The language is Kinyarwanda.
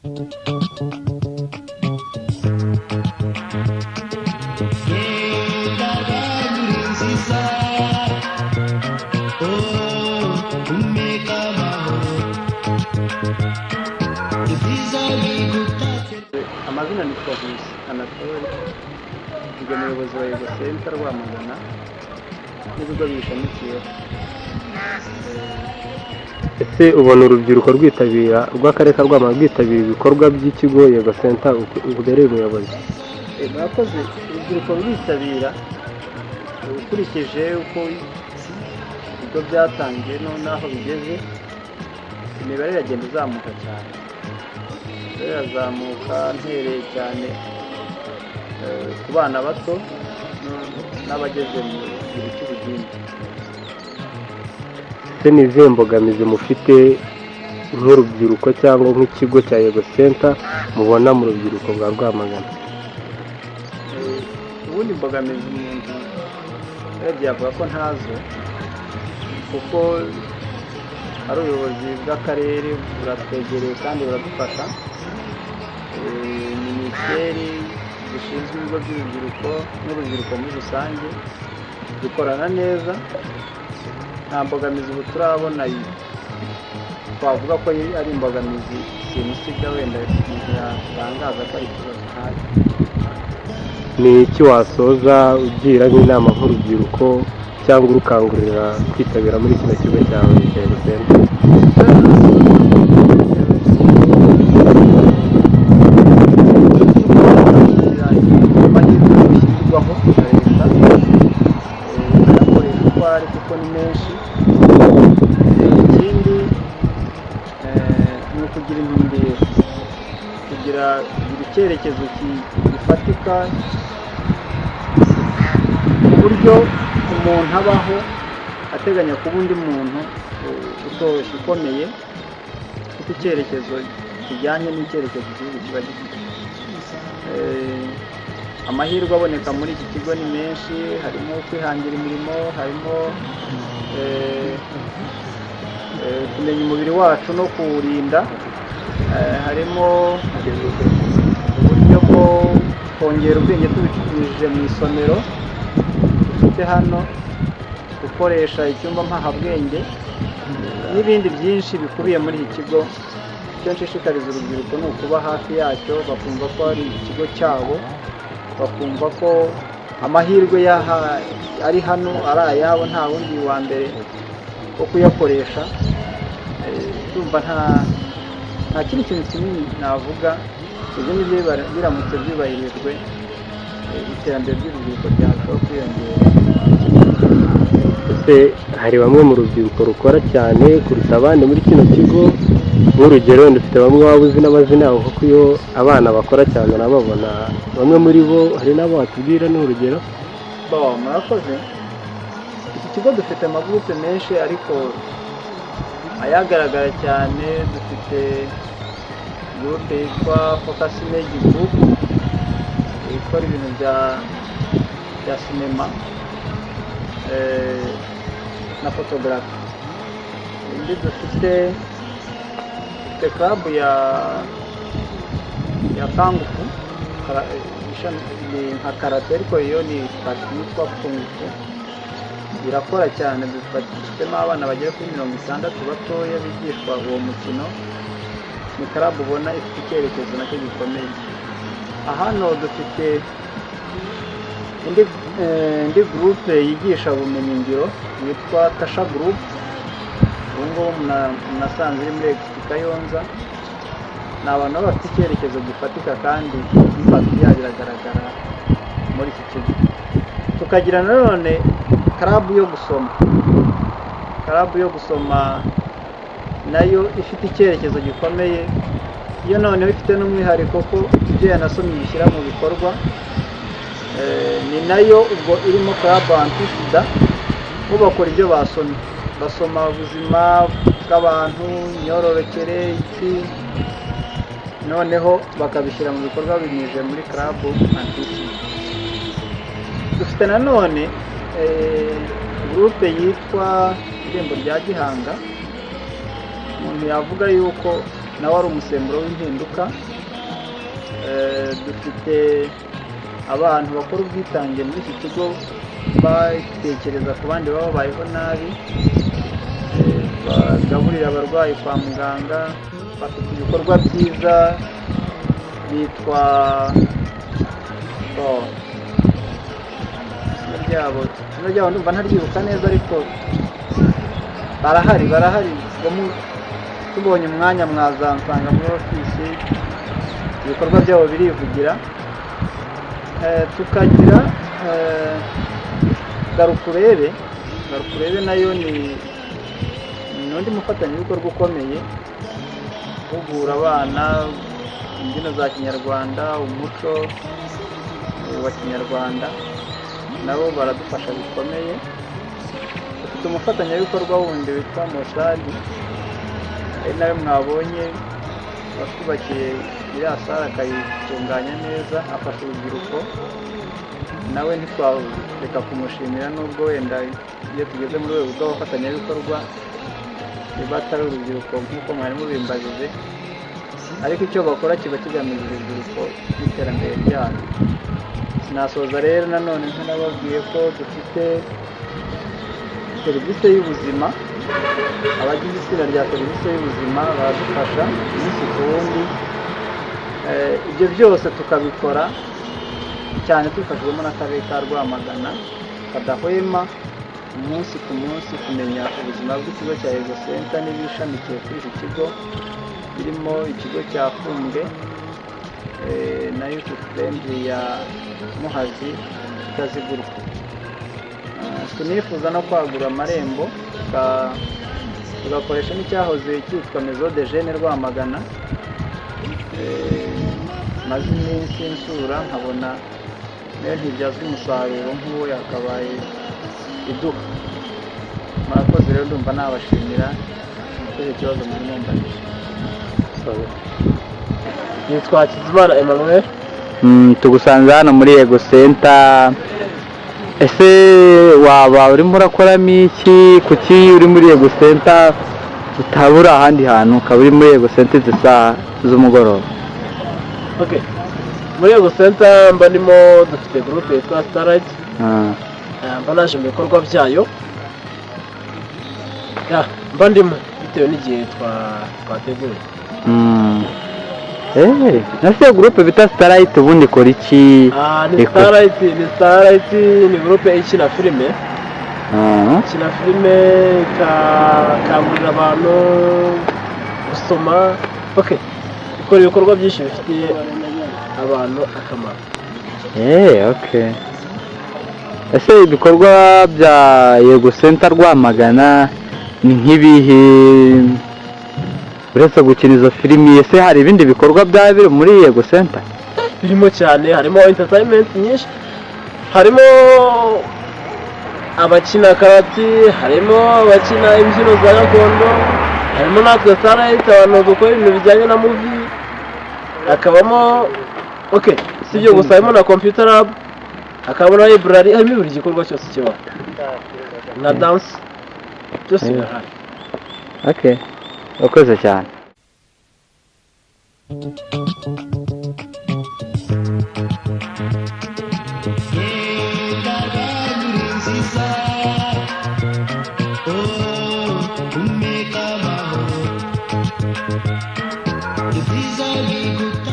Genda Rwanda uri nziza, oh, humeka amahoro, ibyiza bigutatse. Amazina ni Nkusi Anatole, njye muyobozi wa Yego Center Rwamagana n'ibigo biyishamikiyeho. Ese ubona urubyiruko rwitabira rw'akarere ka Rwamagana rwitabira ibikorwa by'ikigo Yego Center ubereye umuyobozi? Murakoze. Urubyiruko ruritabira. Ukurikije uko ibigo byatangiye n'aho bigeze, imibare iragenda izamuka cyane. Imibare irazamuka mpereye cyane ku bana bato n'abageze mu gihe cy'ubugimbi. Ese ni izihe mbogamizi mufite nk'urubyiruko cyangwa nk'ikigo cya Yego Center mubona mu rubyiruko rwa Rwamagana? Ubundi imbogamizi umuntu urebye yavuga ko ntazo, kuko ari ubuyobozi bw'akarere buratwegereye kandi buradufasha. Minisiteri zishinzwe ibigo by'urubyiruko n'urubyiruko muri rusange dukorana neza. Nta mbogamizi ubu turabona twavuga ko ari imbogamizi simusiga, wenda umuntu yatangaza ko ari ikibazo, ntayo. Ni iki wasoza ugira nk'inama nk'urubyiruko cyangwa urukangurira kwitabira muri kino kigo cyawe cya Yego Center? Amahirwe gushyirwaho na leta ayakoresha uko ari, kuko ni menshi. Ikindi ni ukugira intumbero, kugira icyerekezo gifatika, ku buryo umuntu abaho ateganya kuba undi muntu utoroshye, ukomeye, ufite icyerekezo kijyanye n'icyerekezo igihugu kiba gifite. Amahirwe aboneka muri iki kigo ni menshi, harimo kwihangira imirimo, harimo kumenya umubiri wacu no kuwurinda, harimo uburyo bwo kongera ubwenge tubinyujije mu isomero dufite hano, gukoresha icyumba mpahabwenge n'ibindi byinshi bikubiye muri iki kigo. Icyo nshishikariza urubyiruko ni ukuba hafi yacyo, bakumva ko ari ikigo cyabo, bakumva ko amahirwe y'aha ari hano ari ayabo, nta wundi wa mbere wo kuyakoresha. Ndumva nta kindi kintu kinini navuga. Ibyo ngibyo biramutse byubahirijwe, iterambere ry'urubyiruko ryarushaho kwiyongera. Ese hari bamwe mu rubyiruko rukora cyane kuruta abandi muri kino kigo? Nk'urugero wenda ufite bamwe waba uzi n'amazina yabo, kuko iyo abana bakora cyane urababona bamwe muri bo, hari n'abo watubwira ni urugero? Bo, murakoze. Iki kigo dufite amagurupe menshi, ariko ayagaragara cyane, dufite gurupe yitwa Focus Image Group, ikora ibintu bya sinema na photography. Indi dufite club ya kung fu, ni nka karate, ariko iyo ni karate yitwa kung fu, irakora cyane. Dufitemo abana bagera kuri 60 batoya bigishwa uwo mukino. Ni club ubona ifite icyerekezo nacyo gikomeye. Hano dufite indi gurupe yigisha ubumenyingiro yitwa Kasha Group. Ubu ngubu munasanze iri muri Expo Kayonza. Ni abantu baba bafite icyerekezo gifatika kandi impact yabo iragaragara muri iki kigo. Tukagira nanone club yo gusoma. Club yo gusoma nayo ifite icyerekezo gikomeye, iyo noneho ifite n'umwihariko ko ibyo yanasomye ibishyira mu bikorwa. Ni nayo ubwo irimo club anti-sida, bo bakora ibyo basomye, basoma ubuzima bw'abantu, imyororokere, iki, noneho bakabishyira mu bikorwa binyujije muri club anti-sida. Dufite nanone gurupe yitwa Irembo rya Gihanga. Umuntu yavuga yuko nawe ari umusemburo w'impinduka. Dufite abantu bakora ubwitange muri iki kigo, batekereza ku bandi baba babayeho nabi, bagaburira abarwayi kwa muganga, bafite ibikorwa byiza bitwa, oh, izina ryabo ndumva ntaryibuka neza, ariko barahari, barahari. Ubwo tubonye umwanya mwazansanga muri ofisi, ibikorwa byabo birivugira. Tukagira Garukurebe. Garukurebe nayo ni undi mufatanyabikorwa ukomeye uhugura abana imbyino za kinyarwanda, umuco wa kinyarwanda, nabo baradufasha bikomeye. Dufite umufatanyabikorwa wundi witwa Mosadi, ari nawe mwabonye watwubakiye iriya sare akayitunganya neza, afasha urubyiruko. Nawe ntitwareka kumushimira, nubwo wenda iyo tugeze mu rwego rw'abafatanyabikorwa biba atari urubyiruko nk'uko mwari mubimbajije, ariko icyo bakora kiba kigamije urubyiruko n'iterambere ryarwo. Sinasoza rero nanone ntanababwiye ko dufite serivisi y'ubuzima. Abagize itsinda rya serivisi y'ubuzima baradufasha umunsi ku wundi. Ibyo byose tukabikora cyane tubifashijwemo n'akarere ka Rwamagana, kadahwema umunsi ku munsi kumenya ubuzima bw'ikigo cya Yego Center n'ibishamikiye kuri iki kigo, birimo ikigo cya Fumbwe na Youth Friendly ya Muhazi itazigurwa. Tunifuza no kwagura amarembo, tugakoresha n'icyahoze cyitwa Maison de Jeunes Rwamagana. Maze iminsi nsura nkabona nayo ntibyazwa umusaruro nk'uwo yakabaye iduha. Murakoze rero, ndumva nabashimira kuri icyo kibazo muri mumbajije. Nitwa Hakizimana Emmanuel. Tugusanze hano muri Yego Center. Ese waba urimo urakoramo iki? Kuki uri muri Yego Center, utaba uri ahandi hantu, ukaba uri muri Yego Center izi saha z'umugoroba? Okay. Muri Yego Center mba ndimo, dufite groupe yitwa Starlight. Mba naje mu bikorwa byayo. Ya, mba ndimo bitewe n'igihe twateguye. Nase iyo groupe bita Starlight ubundi ikora iki? Ni Starlight, ni Starlight, ni groupe ikina filime. Ikina filime, ikakangurira abantu gusoma. Okay. Ikora ibikorwa byinshi bifitiye abantu akamaro. Okay. Ese ibikorwa bya Yego Center Rwamagana ni nk'ibihe, uretse gukina izo filimi? Ese hari ibindi bikorwa byaba biri muri Yego Center? Birimo cyane, harimo entertainment nyinshi, harimo abakina karati, harimo abakina imbyino za gakondo, harimo natwe Starlight, abantu dukora ibintu bijyanye na movie, hakabamo, okay, si ibyo gusa, harimo na computer lab, hakabamo na library, harimo buri gikorwa cyose kibaho na dance, byose birahari. Okay, urakoze cyane. Genda Rwanda uri nziza, oh, humeka amahoro, ibyiza bigutatse.